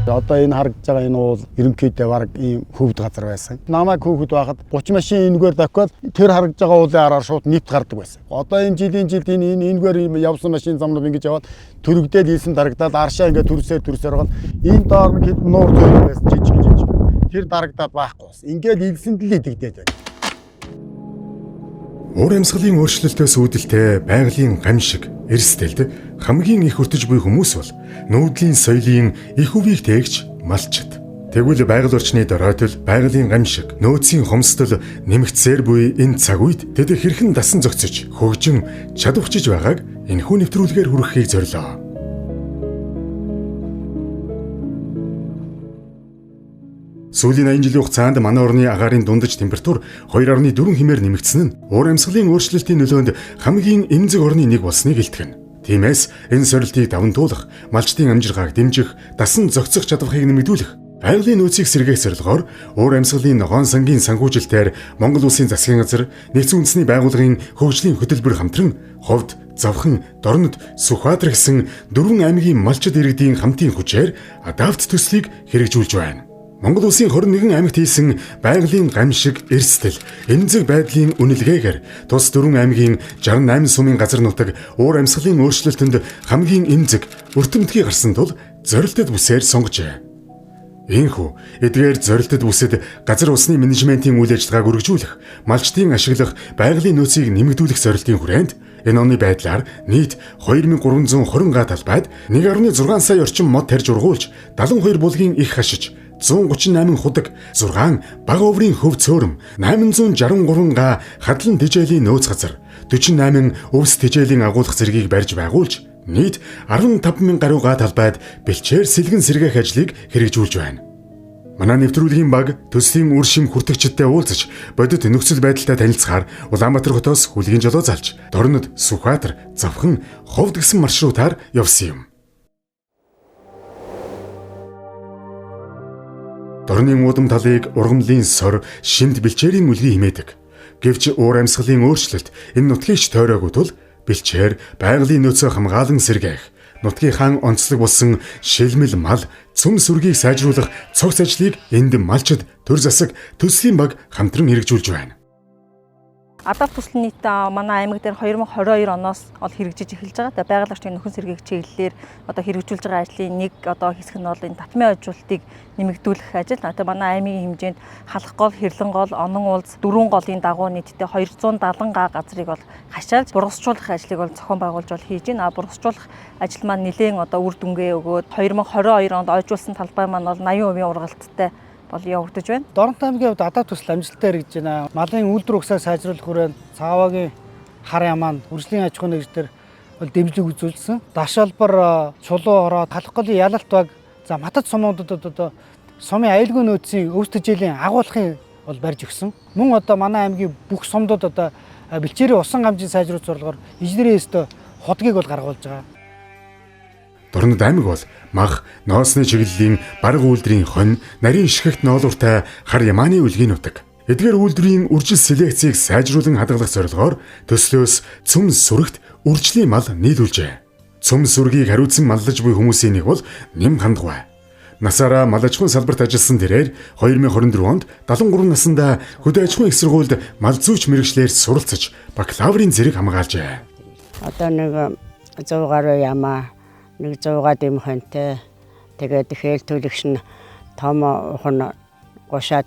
Одоо энэ харагдж байгаа энэ уул ерөнхийдөө бараг ийм хөвд газар байсан. Намайг хүүхэд байхад 30 машин энэгээр давхиад тэр харагдж байгаа уулын араар шууд нэвт гардаг байсан. Одоо энэ жилийн жилд энэ энэ энэгээр ийм явсан машин замнууд ингэж яваад төрөгдөөд ийсэн дарагдаад аршаа ингээд төрсөөр төрсөөр гол энэ доор нь хэд нуур зөөр байсан жижиг жижиг. Тэр дарагдаад байхгүй болсон. Ингээд илсэнд л идэгдээд байна. Уур амьсгалын өөрчлөлтөөс үүдэлтэй байгалийн гамшиг, эрсдэлд хамгийн их өртөж буй хүмүүс бол нүүдлийн соёлын их өвийг тээгч малчид. Тэгвэл байгаль орчны доройтол, байгалийн гамшиг, нөөцийн хомсдол нэмэгдсээр буй энэ цаг үед тэд хэрхэн дасан зохицож, хөгжин чадварчиж байгааг энэхүү нэвтрүүлгээр хүргэхийг зорилоо. Сүүлийн 80 жилийн хугацаанд манай орны агаарын дундаж температур 2.4 хэмээр нэмэгдсэн нь уур амьсгалын өөрчлөлтийн нөлөөнд хамгийн эмзэг орны нэг болсныг илтгэнэ. Тиймээс энэ сорилтыг даван туулах, малчдын амжиргааг дэмжих, дасан зохицох чадварыг нэмэгдүүлэх, байгалийн нөөцийг сэргээх зорилгоор уур амьсгалын ногоон сангийн санхүүжилтээр Монгол Улсын засгийн газар, нэгдсэн үндэсний байгууллагын хөгжлийн хөтөлбөр хамтран Ховд, Завхан, Дорнод, Сүхбаатар гэсэн дөрвөн аймгийн малчид иргэдийн хамтын хүчээр адафт төслийг хэрэгжүүлж байна. Монгол Улсын 21 аймагт хийсэн байгалийн гамшиг, эрсдэл, эмзэг байдлын үнэлгээгээр тус дөрвөн аймгийн 68 сумын газар нутаг уур амьсгалын өөрчлөлтөнд хамгийн эмзэг, өртөмтгий гарсан тул зорилтод бүсээр сонгожээ. Ийхүү эдгээр зорилтод бүсэд газар усны менежментийн үйл ажиллагааг өргөжүүлэх, малчдын ашиглах байгалийн нөөцийг нэмэгдүүлэх зорилтын хүрээнд энэ оны байдлаар нийт 2320 га талбайд 1.6 сая орчим мод тарьж ургуулж 72 булгийн их хашиж 138 худаг, 6 бага оврын хөв цөөрөм, 863 га хадлан тэжээлийн нөөц газар, 48 өвс тэжээлийн агуулах зэргийг барьж байгуулж нийт 15 000 гаруй га талбайд бэлчээр сэлгэн сэргээх ажлыг хэрэгжүүлж байна. Манай нэвтрүүлгийн баг төслийн үр шим хүртэгчидтэй уулзаж бодит нөхцөл байдалтай танилцахаар Улаанбаатар хотоос хүлгийн жолоо залж Дорнод, Сүхбаатар, Завхан, Ховд гэсэн маршрутаар явсан юм. Дорны уудам талыг ургамлын сор, шимт бэлчээрийн үлгий химээдэг. Гэвч уур амьсгалын өөрчлөлт энэ нутгийг ч тойроогүй тул бэлчээр байгалийн нөөцөө хамгаалан сэргээх, нутгийнхаа онцлог болсон шилмэл мал, цөм сүргийг сайжруулах цогц ажлыг энд малчид, төр засаг, төслийн баг хамтран хэрэгжүүлж байна. Адафт төсөл нийт манай аймаг дээр 2022 оноос ол хэрэгжиж эхэлж байгаа. Тэгээ байгаль орчны нөхөн сэргээх чиглэлээр одоо хэрэгжүүлж байгаа ажлын нэг одоо хэсэг нь бол энэ татмын хожуултыг нэмэгдүүлэх ажил. Тэгээ манай аймгийн хэмжээнд Халах гол, Хэрлэн гол, Онон уулз дөрвөн голын дагуу нийтдээ 270 га газрыг бол хашаалж бургасжуулах ажлыг бол зохион байгуулж бол хийж байна. Бургасжуулах ажил маань нэлээн одоо үр дүнгээ өгөөд 2022 онд ойжуулсан талбай маань бол 80% ургалттай бол явагдаж байна. Дорнот аймгийн хувьд адафт төсөл амжилттай хэрэгжиж байна. Малын үйлдвэр угсаа сайжруулах хүрээнд Цаавагийн хар ямаан үржлийн аж ахуйн нэгжлэр бол дэмжлэг үзүүлсэн. Даш албар, чулуу ороо, Талах голын ялалт баг, за матад сумуудад одоо сумын аюулгүй нөөцийн өвс тэжээлийн агуулгын бол барьж өгсөн. Мөн одоо манай аймгийн бүх сумдууд одоо бэлчээрийн усан гамжийн сайжруулах зорилгоор инженерийн өстө худгийг бол гаргуулж байгаа. Дорнод аймаг бол мах, ноосны чиглэлийн барга үйлдвэрийн хонь, нарийн шигт ноолууртай хар ямааны үлгийн нутаг. Эдгээр үйлдвэрийн үржил селекцийг сайжруулан хадгалах зорилгоор төслөөс цөм сүрэгт үржлийн мал нийлүүлжээ. Цөм сүргийг хариуцсан маллаж буй хүмүүсийн нэг бол Нэм Хандгай. Насаараа мал аж ахуйн салбарт ажилласан тэрээр 2024 онд 73 наснда хөдөө аж ахуйн их сургуульд мал зүйч мэргэжлээр суралцаж бакалаврын зэрэг хамгаалжээ. Одоо нэг 100 гаруй ямаа, нэг 100 дэм хонтой. Тэгээд хээл төлөгш нь том ухан гушаад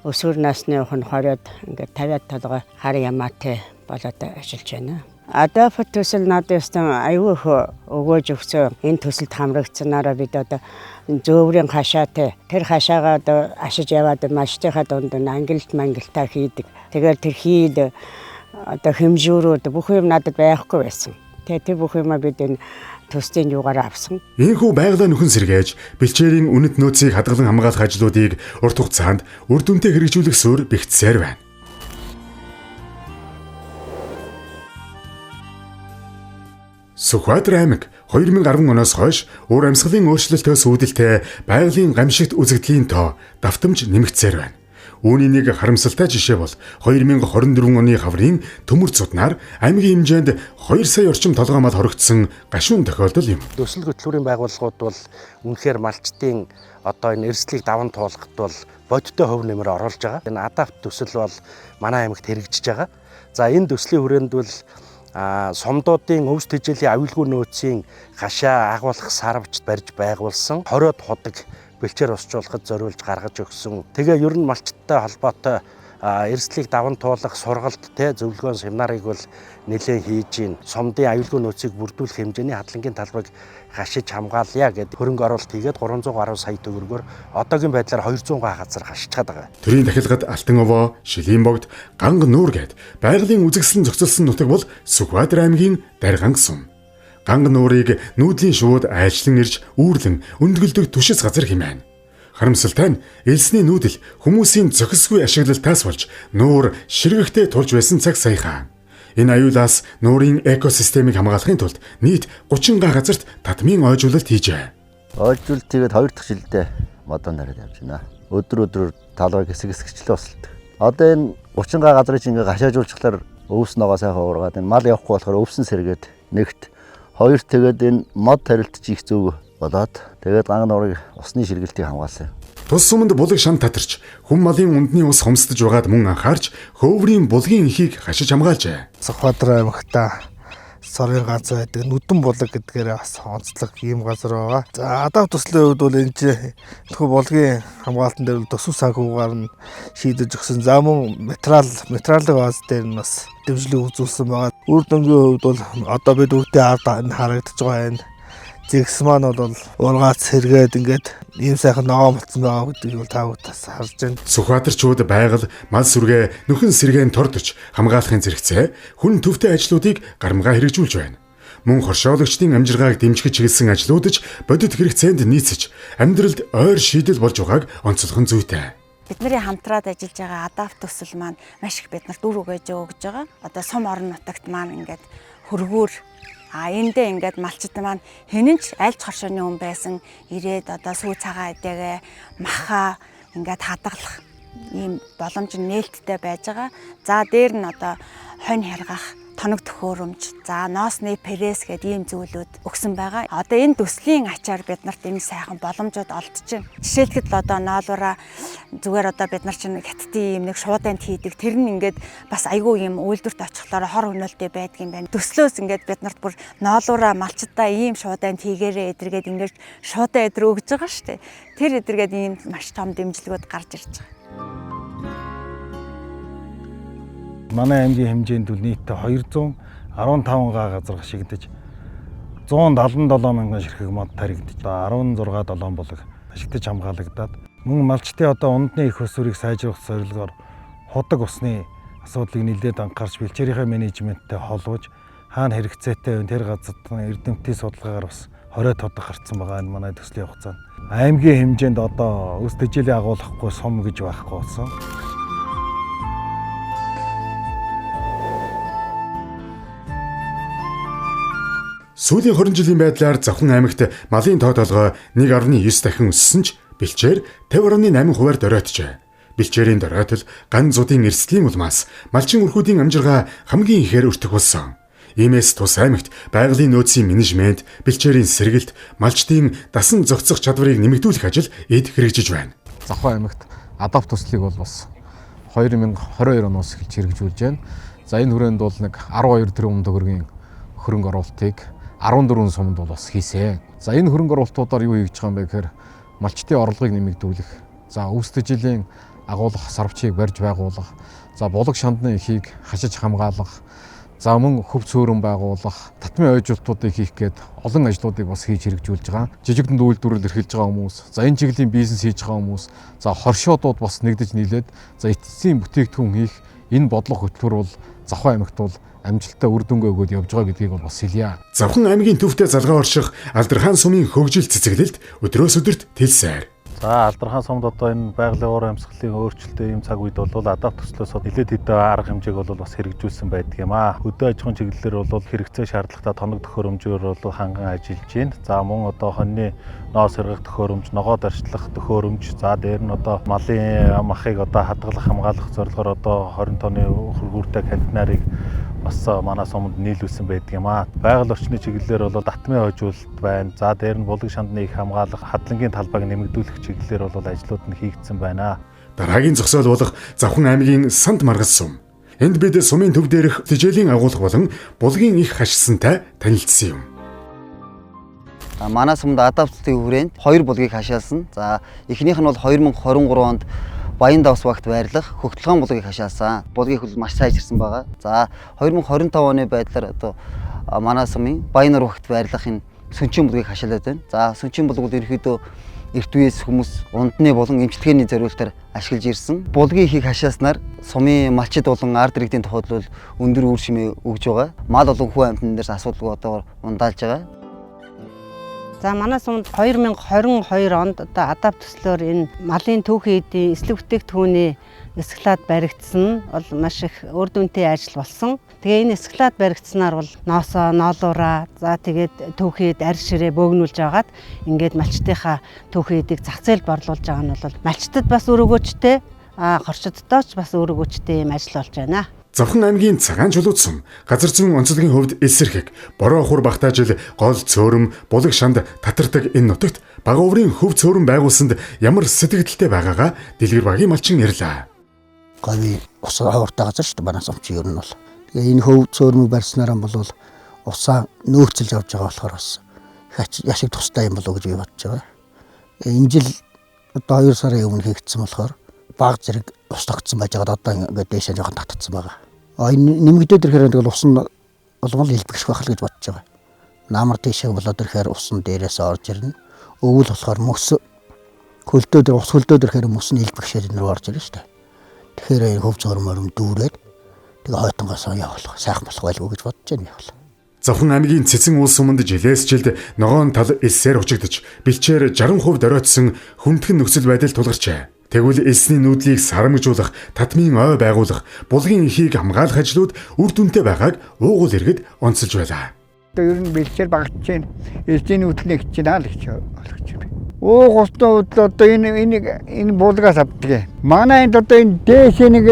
өсвөр насны ухан 20-од ингээд 50-ад толгой хар ямаатай болоод ажиллаж байна. Адафт төсөл надад ёстой аюу их өгөөж өгсөн. Энэ төсөлд хамрагдсанараа бид одоо зөөврийн хашаатай тэр хашаагаа одоо ашиж яваад малчдынхаа дунд ангилалт мангилтаа хийдэг. Тэгээд тэр хийд одоо хэмжүүрүүд бүх юм надад байхгүй байсан. Тэгээд тэр бүх юмаа бид энэ төслийн юугаар авсан. Ийхүү байгалаа нөхөн сэргээж, бэлчээрийн үнэт нөөцийг хадгалан хамгаалах ажлуудыг урт хугацаанд үр дүнтэй хэрэгжүүлэх суурь бэхжсээр байна. Сүхбаатар аймаг 2010 оноос хойш уур амьсгалын өөрчлөлтөөс үүдэлтэй байгалийн гамшигт үзэгдлийн тоо давтамж нэмэгдсээр байна. Үүний нэг харамсалтай жишээ бол 2024 оны хаврын төмөр цуднаар аймгийн хэмжээнд 2 сая орчим толгой мал хоригдсон гашуун тохиолдол юм. Төсөл хөтөлбөрийн байгууллагууд бол үнэхээр малчдын одоо энэ эрсдлийг даван туулахад бол бодиттой хувь нэмэр оруулж байгаа. Энэ АДАПТ төсөл бол манай аймагт хэрэгжиж байгаа. За энэ төслийн хүрээнд бол сумдуудын өвс тэжээлийн аюулгүй нөөцийн гашаа агуулах сарвч барьж байгуулсан 20-од худаг бэлчээр усжуулахад зориулж гаргаж өгсөн. Тэгээ ер нь малчтай холбоотой эрсдлийг даван туулах сургалт те зөвлөгөөн семинарыг бол нэлээд хийж гин. Сумдын аюулгүй нөөцийг бүрдүүлэх хэмжээний хадлангийн талбайг гашиж хамгаалъя гэд хөрөнгө оруулалт хийгээд 300 гаруй сая төгрөгөөр одоогийн байдлаар 200 га газар гашчихад байгаа. Төрийн тахилгад Алтан овоо, Шилийн богд, Ганга нүүр гээд байгалийн үзэгсэлэн зохицолсон нутаг бол Сүхбаатар аймгийн Дарганг сум. Ганга нуурыг нүүдлийн шувууд айлчлан ирж үүрлэн өндгөлдөг түшис газар хэмээн. Харамсалтай нь элсний нүүдэл хүмүүсийн зохисгүй ашиглалтаас болж нуур ширгэхтэй тулж байсан цаг саяхан. Энэ аюулаас нуурын экосистемийг хамгаалахын тулд нийт 30 га газарт татмын ойжуулалт хийжээ. Ойжуулалт хийгээд 2 дахь жилдээ модон нараад явж байна. Өдөр өдрөөр талбай хэсэг хэсэгчлээ осолдог. Одоо энэ 30 га газрыг ингээ гашаажуулчихлаар өвс ногоо сайхан уургаад энэ мал явахгүй болохоор өвсөн сэргээд нэгт хоёр тэгээд энэ мод тарилт чи их зөв болоод тэгээд ганга нуурыг усны ширгэлтийг хамгаалсан. Тус суманд булаг шан татарч хүн малын ундны ус хомсдож байгаад мөн анхаарч хөврийн булгийн ихийг хашиж хамгаалжээ. Сүхбаатар аймагта сорын ганц байдаг нүдэн булаг гэдгээр бас онцлог ийм газар байгаа. За АДАПТ төслийн хувьд бол энэ чинь энэхүү булгийн хамгаалтан дээр төсөв санхүүгаар нь шийдэж өгсөн. За мөн материалын бааз дээр нь бас дэмжлэг үзүүлсэн байгаа. Үр дүнгийн хувьд бол одоо бид бүгдийн ард энэ харагдаж байгаа энэ зэгс маань бол ургаац сэргээд ингээд ийм сайхан ногоон болцсон байгаа гэдгийг бол та бүгд бас харж байна. Сүхбаатарчууд байгаль, мал сүргээ, нөхөн сэргээн тордож хамгаалахын зэрэгцээ хүн төвтэй ажлуудыг гарамгаа хэрэгжүүлж байна. Мөн хоршоологчдын амжиргааг дэмжих чиглэсэн ажлууд ч бодит хэрэгцээнд нийцэж амьдралд ойр шийдэл болж байгааг онцлох нь зүйтэй. Бидний хамтраад ажиллаж байгаа АДАПТ төсөл маань маш их биднэрт үр өгөөж өгж байгаа. Одоо сум орон нутагт маань ингээд хөргөөр эндээ ингээд малчд маань хинэн ч аль ч хоршооны хүн байсан ирээд одоо сүү цагаан эдэгээ маха ингээд хадгалах ийм боломж нээлттэй байж байгаа. За дээр нь одоо хонь хяргах тоног төхөөрөмж, за ноосны пресс гэдэг ийм зүйлүүд өгсөн байгаа. Одоо энэ төслийн ачаар бид нарт энэ сайхан боломжууд олдож байна. Жишээлбэл одоо ноолуураа зүгээр одоо бид нар чинь хятадын ийм нэг шуудант хийдэг. Тэр нь ингээд бас айгүй ийм үйлдвэрт очихлоор хор хөнөөлтэй байдаг юм байна. Төслөөс ингээд бид нарт бүр ноолуураа малчдаа ийм шуудант хийгээрээ эдэргээд ингээд шуудан эдэр өгж байгаа шүү дээ. Тэр эдэргээд ийм маш том дэмжлэгүүд гарч ирж байгаа. Манай аймгийн хэмжээнд бол нийтдээ 215 га газар гашигдаж 177 мянган ширхэг мод таригдаж 16 7 булаг ашигтаж хамгаалагдаад мөн малчдын одоо ундны их өсвөрийг сайжруулах зорилгоор худаг усны асуудлыг нэлээд анхаарч бэлчээрийнхээ менежменттэй холбож хаана хэрэгцээтэй вэ тэр газарт эрдэмтдийн судалгаагаар бас 20 тодог гарцсан байгаа энэ манай төслийн хугацаанд. Аймгийн хэмжээнд одоо өс тэжээлийн агуулгахгүй сум гэж байхгүй болсон. Сүүлийн 20 жилийн байдлаар Завхан аймагт малын тоо толгой 1.9 дахин өссөн ч бэлчээр 50.8 хувиар доройтжээ. Бэлчээрийн доройтол ган зудын эрсдлийн улмаас малчин өрхүүдийн амжиргаа хамгийн ихээр өртөх болсон. Иймээс тус аймагт байгалийн нөөцийн менежмент, бэлчээрийн сэргэлт, малчдын дасан зохицох чадварыг нэмэгдүүлэх ажил эд хэрэгжиж байна. Завхан аймагт АДАПТ төслийг бол бас 2022 оноос эхэлж хэрэгжүүлж байна. За энэ хүрээнд бол нэг 12 тэрбум төгрөгийн хөрөнгө оруулалтыг 14 суманд бол бас хийсэн. За энэ хөрөнгө оруулалтуудаар юу хийж байгаа юм бэ гэхээр малчдын орлогыг нэмэгдүүлэх, за өвс тэжээлийн агуулгах сарвчийг барьж байгуулах, за булаг шандны эхийг хашиж хамгаалах, за мөн хөв цөөрөн байгуулах, татмын ойжуултуудыг хийх гээд олон ажлуудыг бас хийж хэрэгжүүлж байгаа. Жижиг дунд үйлдвэрлэл эрхэлж байгаа хүмүүс, за энэ чиглэлийн бизнес хийж байгаа хүмүүс, за хоршоодууд бас нэгдэж нийлээд за эцсийн бүтээгдэхүүн хийх энэ бодлого хөтөлбөр бол Завхан аймагт бол амжилттай үр дүнгээ өгөөд явж байгаа гэдгийг бол бас хэлье. Завхан аймгийн төвтэй залгаа орших Алдархан сумын хөгжил цэцэглэлт өдрөөс өдөрт тэлсээр. За Алдархан сумд одоо энэ байгалийн уур амьсгалын өөрчлөлтийн ийм цаг үед бол АДАПТ төслөөс нэлээд хэдэн арга хэмжээг бол бас хэрэгжүүлсэн байдаг юм аа. Хөдөө аж ахуйн чиглэлээр бол хэрэгцээ шаардлагатай тоног төхөөрөмжөөр бол ханган ажиллаж байна. За мөн одоо хоньны ноос сэргэх төхөөрөмж, ногоо дарчлах төхөөрөмж, за дээр нь одоо малын махыг одоо хадгалах, хамгаалах зорилгоор одоо 20 тонны хөргүүртэй контейнерыг бас манай суманд нийлүүлсэн байдаг юм аа. Байгаль орчны чиглэлээр бол татмын хожуулалт байна. За дээр нь булаг шандны их хамгаалах, хадлангийн талбайг нэмэгдүүлэх чиглэлээр бол ажлууд нь хийгдсэн байна. Дараагийн зогсоол болох Завхан аймгийн Санд Маргас сум. Энд бид сумын төв дээрх тижээлийн агуулга болон булгийн их хашсантай танилцсан юм. Манай сумд АДАПТ төслийн хүрээнд 2 булгийг хашаалсан. За эхнийх нь бол 2023 онд Баян давс багт байрлах Хөгтлөгөн булгийг хашаалсан. Булгийн хөл маш сайжирсан байгаа. За 2025 оны байдлаар одоо манай сумын Баян нуур багт байрлах энэ Сүнчин булгийг хашаалаад байна. За Сүнчин булг бол ерөнхийдөө эрт үеэс хүмүүс ундны болон эмчилгээний зориултаар ашиглаж ирсэн. Булгийн ихийг хашааснаар сумын малчид болон ард иргэдийн тухайд бол өндөр үр шимээ өгж байгаа. Мал болон хүн амьтан дээрс асуудалгүй одоо ундаалж байгаа. За манай сумд 2022 онд одоо АДАПТ төслөөр энэ малын түүхийн эдийн эслэг бүтээгдэхүүний склад баригдсан бол маш их үр дүнтэй ажил болсон. Тэгээ энэ склад баригдсанаар бол ноосоо, ноолуураа, за тэгээд түүхийд арь ширээ бөөгнүүлж агаад ингээд малчдынхаа түүхийн эдийг зах зээлд борлуулж байгаа нь бол малчдад бас үр өгөөчтэй, хорчдод ч бас үр өгөөчтэй юм ажил болж байна. Завхан аймгийн Цагаан чулууд сум газар зүйн онцлогийн хувьд элсэрхэг, бороо хур багтаа жил гол цөөрөм, булаг шанд татардаг энэ нутагт Багаврын хөв цөөрөм байгуулсанд ямар сэтгэгдэлтэй байгаагаа Дэлгэр багийн малчин ирлээ. Говийн ус ховортой газар шүү дээ манай сум чи ер нь бол. Тэгээ энэ хөв цөөрмийг барьснараа бол усаа нөөцлж авч байгаа болохоор бас яшиг тустай юм болов уу гэж би бодож байгаа. Энэ жил одоо 2 сарын өмнө хийгдсэн болохоор баг зэрэг ус тогтсон байж байгаад одоо ингээд дээшээ жоохон татцсан байгаа. Энэ нэмэгдээд ирэхээр тэгэл ус нь улмал илбэгших байх л гэж бодож байгаа. Намар тийшээ болоод ирэхээр ус нь дээрээс орж ирнэ. Өвөл болохоор мөс хөлдөөд ус хөлдөөд ирэхээр мөс нь илбэгшээр энэ рүү орж ирнэ шүү дээ. Тэгэхээр энэ хөв цөөрмөр дүүрээд тэгээ хойтонгоос явах сайхан болох байлгүй гэж бодож байна яг л. Завхан аймгийн Цэцэн улс суманд жилээс жилд ногоон тал элсээр хучигдаж, бэлчээр 60% доройтсон хүндхэн нөхцөл байдал тулгарчээ. Тэгвэл элсний нүүдлийг сарамжуулах, татмын ой байгуулах, булгийн эхийг хамгаалах ажлууд үр дүнтэй байгааг уугуул иргэд онцолж байлаа. Одоо ер нь бэлчээр багтж байна. Элсний нүүдэл нэгж байна л гэж ойлгож байна. Ууг усны хувьд одоо энэ буулгаас авдаг. Манай энд одоо энэ дээшээ нэг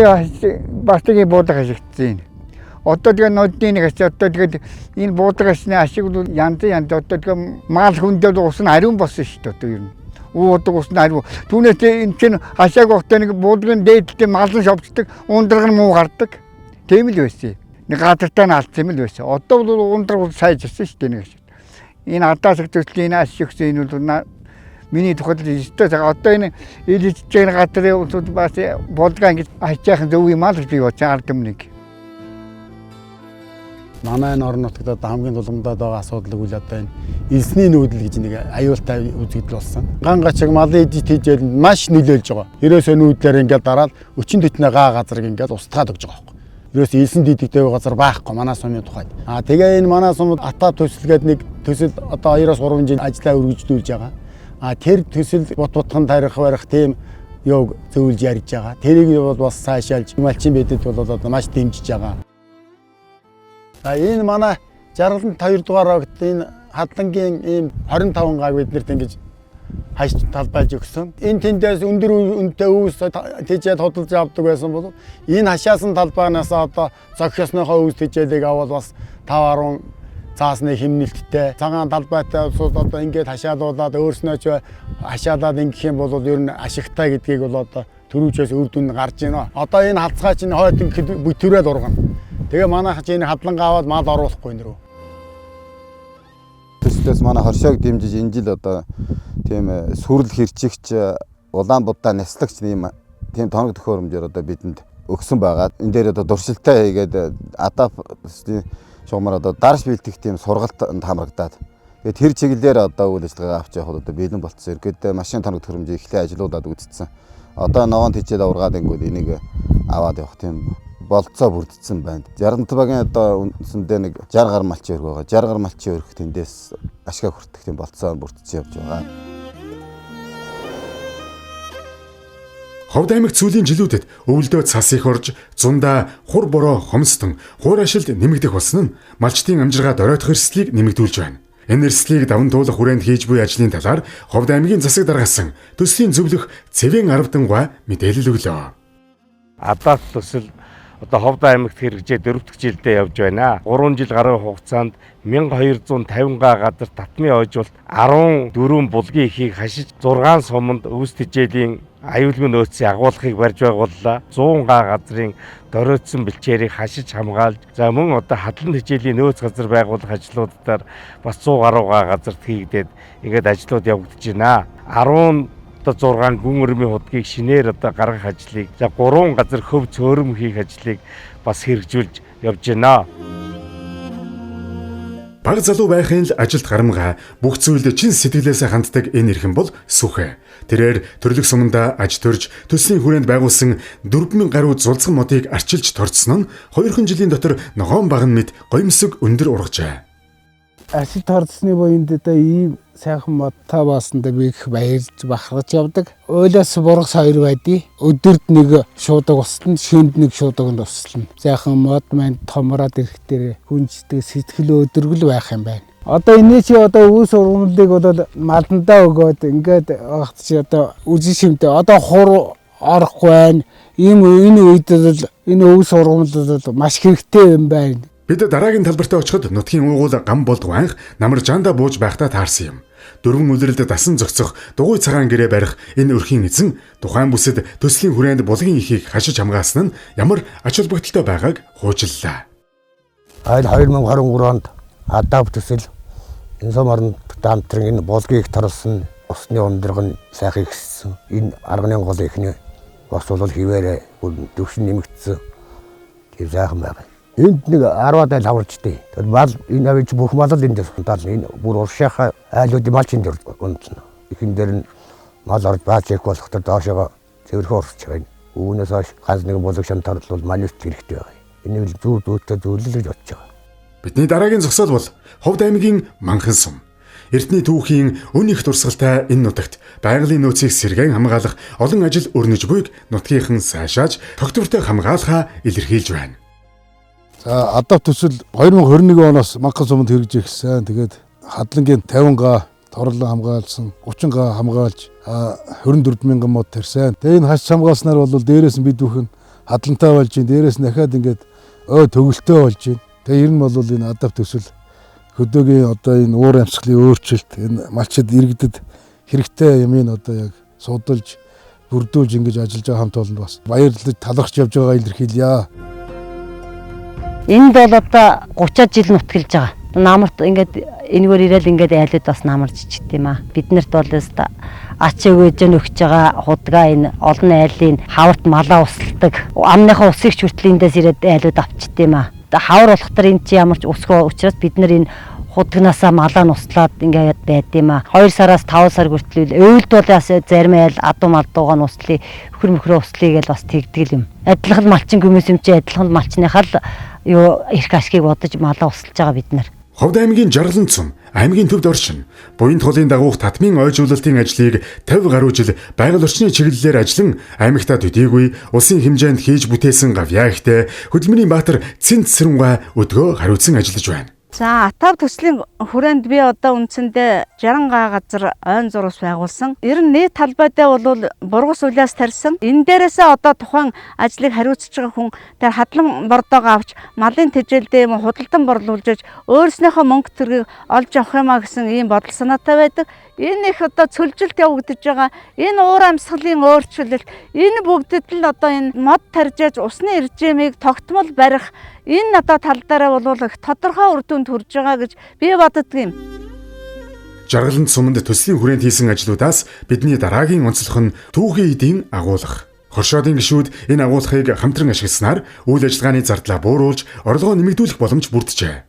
бас нэг буулга хашигдсан юм. Одоо тэгээ нодны нэг хашиг одоо тэгээд энэ буулга хашны ашиг бол янз янз одоо тэгээ мал хүндээ ус нь ариун болсон шүү дээ одоо ер нь. Уудаг ус нь ариун. Түүнээс энэ чинь хашааг ухтаа нэг буулгын дээдэлтэй малан шовддаг, ундраг нь муу гардаг. Тийм л байсан. Нэг газартаа нь алдсан юм л байсан. Одоо бол ундраг сайжирсан шүү дээ нэг ашиг. Энэ адаасаг төслийн энэ ашиг өгсөн энэ бол миний тухайд ёстой. Одоо энэ илж байгаа газрын улсууд бас буулгаа ингэж хачаах зөв юм аа л гэж би бодож ард түмнийг. Манай энэ орон нутагт одоо хамгийн тулгамдаад байгаа асуудал үл одоо энэ элсний нүүдэл гэж нэг аюултай үзэгдэл болсон. Ган гачиг малын ижиж тийжэл маш нөлөөлж байгаа. Ерөөсөө нүүдлээр ингээд дараад өчин төтнө гаа газрыг ингээд устгаад өгч байгаа байхгүй. Ерөөсөө элсэн дийдэгтэй газар байхгүй манай сумын тухайд. Аа тэгээ энэ манай сумд АТАП төсөл гээд нэг төсөл одоо 2-3 жил ажлаа үргэлжлүүлж байгаа. Аа тэр төсөл бут бутхан тарих барих тийм юуг зөвлөж ярьж байгаа. Тэрийг бол бас цаашаалж малчин бидэд бол одоо маш дэмжиж байгаа. За энэ манай 62 дугаар огт энэ хадлангийн ийм 25 гаг биднэрт ингэж хаш талбайж өгсөн. Энэ тэндээс өндөр үнэтэй өвс тэжээд худалж авдаг байсан бол энэ хашаасан талбайнаас одоо зохих ёсныхоо өвс тэжээлийг авал бас 5 10 цаасны хэмнэлттэй цагаан талбайтай улсууд одоо ингээд хашаалуулад өөрснөө ч хашаалаад ингэх юм бол ер нь ашигтай гэдгийг бол одоо төрөвчөөс үр дүн гарч байна. Одоо энэ халцгай чинь хойд ингээд бүтврээд ургана. Тэгээ манайх чи энэ хадлангаа аваад мал оруулахгүй нэрөө. Төслөөс манай хоршоог дэмжиж энэ жил одоо тийм сүрэл хэрчигч улаан будаа няслагч тийм тоног төхөөрөмжөөр одоо бидэнд өгсөн байгаа. Энэ дээр одоо дуршилтай хийгээд АДАП төслийн шугамар одоо дарж бэлтгэх тийм сургалт хамрагдаад тэгээд тэр чиглэлээр одоо үйл ажиллагаа авч явахад одоо бэлэн болцсон. Ерөнхийдөө машин тоног төхөөрөмжийг эхлээ ажилуулад үзсэн. Одоо ногоон тэжээл авргаад ингүүл энийг аваад явах тийм болцоо бүрдсэн байна. 60 багийн одоо үндсэндээ нэг 60 гаруй малчин өрх байгаа. 60 гаруй малчин өрх тэндээс ашгаа хүртэх тийм болцоо бүрдсэн явж байгаа. Ховд аймагт сүүлийн жилүүдэд өвөлдөө цас их орж, зундаа хур бороо хомсдон, хуур ашилд нэмэгдэх болсон нь малчдын амжиргаа доройтох эрсдлийг нэмэгдүүлж байна. Энэ эрсдлийг даван туулах хүрээнд хийж буй ажлын талаар Ховд аймгийн засаг даргасан төслийн зөвлөх Цэвэн Аравдангуй мэдээлэл өглөө. Адафт төсөл одоо Ховд аймагт хэрэгжээ 4 дахь жилдээ явж байна. 3 жил гаруй хугацаанд 1250 га газар татмын хойжуулалт 14 булгийн эхийг хашиж 6 суманд өвс тэжээлийн аюулгүй нөөцийн агуулгыг барьж байгууллаа. 100 га газрын доройтсон бэлчээрийг хашиж хамгаалж, за мөн одоо хадлан тэжээлийн нөөц газар байгуулах ажлуудаар бас 100 гаруй га газарт хийгдээд ингээд ажлууд явагдаж байна. 16 гүн өрмийн худгийг шинээр одоо гаргах ажлыг, за 3 газар хөв цөөрөм хийх ажлыг бас хэрэгжүүлж явж байна. Баг залуу байхын л ажилд гарамгаа бүх зүйлд чин сэтгэлээсээ ханддаг энэ эрхэм бол Сүхэ. Тэрээр төрлөх сумандаа аж төрж төслийн хүрээнд байгуулсан 4000 гаруй зулцхан модыг арчилж торцсон нь 2 жилийн дотор ногоон багна мэт гоёмсог өндөр ургажээ. Арчил торцсны буянд одоо ийм сайхан модтой баасандаа би их баярлж бахархаж явдаг. Уйлаас бургас хоёр байдیں۔ Өдөрт нэг шуудаг услана, шөнд нэг шуудаг нь услана. Сайхан мод маань томроод ирэх дээр хүнждэг сэтгэл өдөргөл байх юм байна. Одоо энэ чи одоо өвс ургамлыг бол маландаа өгөөд ингээд багт чи одоо үжин шимтэй одоо хур орохгүй байна. Ийм энэ үед бол энэ өвс ургамал бол маш хэрэгтэй юм байна. Бид дараагийн талбартаа очиход нутгийн уугуул гам болд ванх намар жандаа бууж байхдаа таарсан юм. Дөрвөн үлрэлд дасан зохицох дугуй цагаан гэрээ барих энэ өрхийн эзэн тухайн бүсэд төслийн хүрээнд булгийн эхийг хашиж хамгаалсан нь ямар ач холбогдолтой байгааг хуужиллаа. Айл 2023 онд Адафт төсөл энэ сум оронд хамтран энэ булгийг торлсон, усны ундраг нь сайхан ихссэн. Энэ арганы гол ихний ус бол хിവэрэ төвшин нэмэгдсэн. Тийм сайхан байгаа. Энд нэг 10 айл хаварчдээ. Тэгэхээр мал энэ авч бүх мал л энд сундаал. Энэ бүр уршаахаа айлуудын мал чинь дээр унтна. Ихэн дээр нь мал орж баач их болох төр доошоо цэвэрхэн урсч байгаа. Үүнээс хойш ганц нэгэн булаг шамтарлал малюст хэрэгтэй байгаа. Энэ л зүв зүйтэй зүйлэл гэж бодож байгаа. Бидний дараагийн зогсоол бол Ховд аймгийн Манхан сум. Эртний түүхийн өн их дурсгалтай энэ нутагт байгалийн нөөцийг сэргээн хамгаалах олон ажил өрнөж буйг нутгийнхан сайшааж тогтвортой хамгаалахаа илэрхийлж байна. За Адафт төсөл 2021 оноос Манхан суманд хэрэгжиж эхэлсэн. Тэгээд хадлангийн 50 га торлон хамгаалсан, 30 га хамгаалж 24 мянган мод тарьсан. Тэгээд энэ хаш хамгаалснаар бол дээрээс нь бид бүхэн хадлантай болж байна. Дээрээс нь дахиад ингээд ой төгөлтэй болж байна. Тэгээд ер нь бол энэ Адафт төсөл хөдөөгийн одоо энэ уур амьсгалын өөрчлөлт, энэ малчид иргэдэд хэрэгтэй юм одоо яг судалж, бүрдүүлж ингэж ажиллаж байгаа хамт олонд бас баярлаж талархаж явж байгаа илэрхийлье. Энд бол одоо 30 жил нутгалж байгаа. Намарт ингээд энэгээр ирээл ингээд айлууд бас намарч ичт юм аа. Биднэрт бол өста ач өгөөж нөгч байгаа худгаа энэ олон айлын хаварт малаа усалдаг. Амныхаа усыг ч хүртэл эндээс ирээд айлууд авчт юм аа. Хавар болох төр энэ чи ямар ч усгүй учраас бид нар энэ худгнаасаа малаа нь услаад ингээд байд юм аа. 2 сараас 5 сар хүртэл уйлд бол бас зарим айл адуу малдуугаа нь услая, өхөр мөхрөө услая гэж бас тэгдэг юм. Адилхан малчин көмөс юм чи адилхан малчныхаа л юу эрх ашгийг бодож малаа услаж байгаа бид нар. Ховд аймгийн Жаргалан цум, аймгийн төвд оршин, буян тулын дагуух татмын ойжуулалтын ажлыг 50 гаруй жил байгаль орчны чиглэлээр ажиллан аймагтаа төдийгүй улсын хэмжээнд хийж бүтээсэн гавьяа ихтэй хөдөлмөрийн баатар Цэнт Сэрэнгуй өдгөө хариуцсан ажиллаж байна. За Атав төслийн хүрээнд би одоо үндсэндээ 60 га газар ойн зурус байгуулсан. Ер нь нийт талбайдаа бол бургас улиас тарьсан. Энэ дээрээсээ одоо тухайн ажлыг хариуцж байгаа хүн тэр хадлан бордоогоо авч малын тэжээлдээ юм худалдан борлуулж өөрснийхөө мөнгө төргийг олж авах юм а гэсэн ийм бодол санаатай байдаг. Энэ их одоо цөлжилт явагдаж байгаа. Энэ уур амьсгалын өөрчлөлт, энэ бүгдэд л одоо энэ мод таржээж усны режимийг тогтмол барих энэ одоо тал дээрээ бол их тодорхой үр дүнд хүрж байгаа гэж би боддог юм. Жаргалан суманд төслийн хүрээнд хийсэн ажлуудаас бидний дараагийн онцлог нь түүхийн эдийн агуулгах. Хоршоодын гишүүд энэ агуулгыг хамтран ашигласнаар үйл ажиллагааны зардлаа бууруулж орлогоо нэмэгдүүлэх боломж бүрджээ.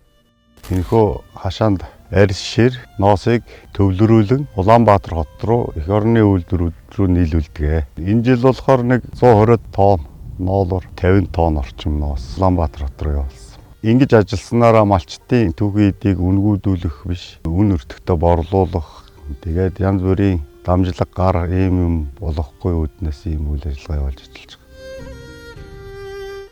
Энэхүү хашаанд арьс шир ноосыг төвлөрүүлэн Улаанбаатар хот руу эх орны үйлдвэрүүд рүү нийлүүлдэг. Энэ жил болохоор нэг 120 тонн ноолоор 50 тонн орчим ноос Улаанбаатар хот руу явуулсан. Ингэж ажилласанараа малчдын түүхий эдийг үнгүүдүүлэх биш, үн өртөгтөө борлуулах, тэгээд янз бүрийн Дамжлаг гар ийм юм болохгүй үүднээс ийм үйл ажиллагаа явуулж ажиллаж байгаа.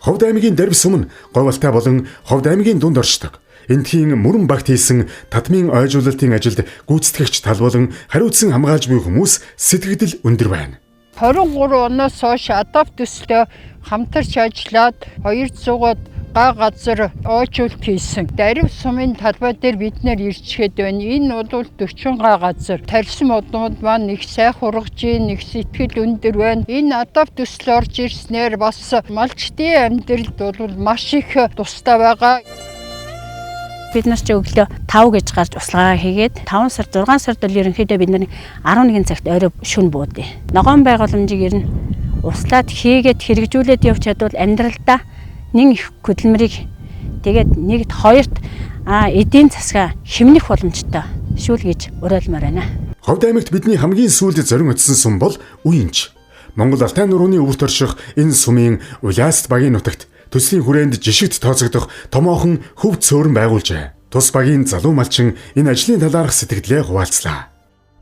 Ховд аймгийн Дэрб сум нь Говьалтай болон Ховд аймгийн дунд оршдог. Эндхийн мөрөн багт хийсэн татмын ойжуулалтын ажилд гүйцэтгэгч тал болон хариуцсан хамгаалж буй хүмүүс сэтгэгдэл өндөр байна. 23 оноос хойш АДАП төслөө хамтарч ажиллаад 200-аад га газар ойжуулт хийсэн. Дарив сумын талбай дээр бид нэр ирчгээд байна. Энэ бол 40 га газар. Тарьсан моднууд маань их сайхан ургаж гин, их сэтгэл өндөр байна. Энэ АДАП төсөл орж ирснээр бас малчдын амьдралд бол маш их тустай байгаа. Бид нар чи өглөө 5 гэж гарч услаагаа хийгээд 5 сар 6 сард бол ерөнхийдөө бид нар 11 цагт орой шөнө буудъя. Ногоон байгууламжийг ер нь услаад хийгээд хэрэгжүүлээд явж чадвал амьдралдаа нэн их хөдөлмөрийг тэгээд нэгт хоёрт эдийн засгаа хэмнэх боломжтой шүүл гэж уриалмаар байна. Ховд аймагт бидний хамгийн сүүлд зорин очсон сум бол Үеинч. Монгол Алтай нурууны өвөрт орших энэ сумын Улааст багийн нутагт төслийн хүрээнд жишгт тооцогдох томоохон хөв цөөрөн байгуулжээ. Тус багийн залуу малчин энэ ажлын талаарх сэтгэлдээ хуваалцлаа.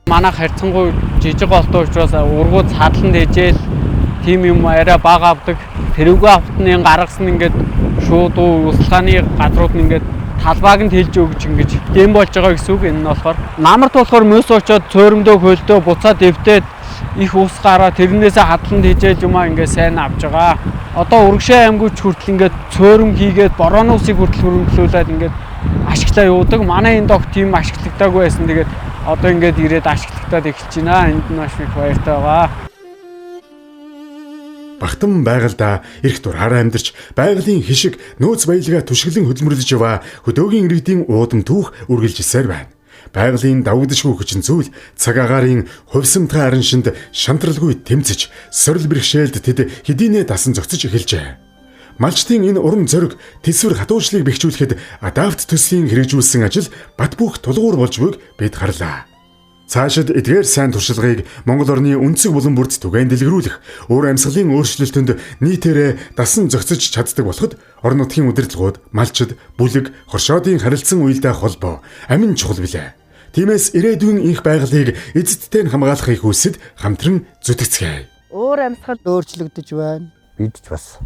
Манайх харьцангуй жижиг голтой учраас ургуу цадлан тэжээл тийм юм арай бага авдаг. Тэрүүгээ автны гаргасан ингээд шууд услахааны газрууд нь ингээд талбайг нь тэлж өгч ингэж дэм болж байгаа гэсэн үг. Энэ нь болохоор намарт болохоор мөс очоод цөөрөмдөө хөлдөө буцаад эвдээд их ус гараа тэрнээсээ хадлан тэжээж юмаа ингээд сайн авч байгаа. Одоо урагшаа аймагч хүртэл ингээд цөөрөм хийгээд борооны усыг хүртэл хөрөнгөлүүлээд ингээд ашиглаа юудаг. Манай энэ догт тийм ашиглагдаагүй байсан. Тэгээд одоо ингээд ирээд ашиглагдаад эхэлж байна. Энд нь маш их баяртай байгаа. Багтан байгальдаа эрх дураараа амьдарч байгалийн хишиг нөөц баялгаа түшиглэн хөдөлмөрлөж яваа хөдөөгийн иргэдийн уудам түүх үргэлжилсээр байна. Байгалийн давагдшгүй хүчин зүйл цаг агаарын хувьсамтгай араншинд шантралгүй тэмцэж, сорил бэрхшээлд тэд хэдийнэ дасан зохицож эхэлжээ. Малчдын энэ урам зориг тэсвэр хатуучлыг бэхжүүлэхэд АДАПТ төслийн хэрэгжүүлсэн ажил бат бөх тулгуур болж буйг бид харлаа. Цаашид эдгээр сайн туршлагыг Монгол орны өнцөг булан бүрд түгээн дэлгэрүүлэх, уур амьсгалын өөрчлөлтөнд нийтээрээ дасан зохицож чаддаг болоход орон нутгийн удирдлагууд, малчид, бүлэг, хоршоодын харилцан уялдаа холбоо амин чухал билээ. Тиймээс ирээдүйн инх байгалыг эзэдтэй нь хамгаалахыг хүсэд хамтран зүтгэцгээе. Уур амьсгал өөрчлөгдөж байна. Бид ч бас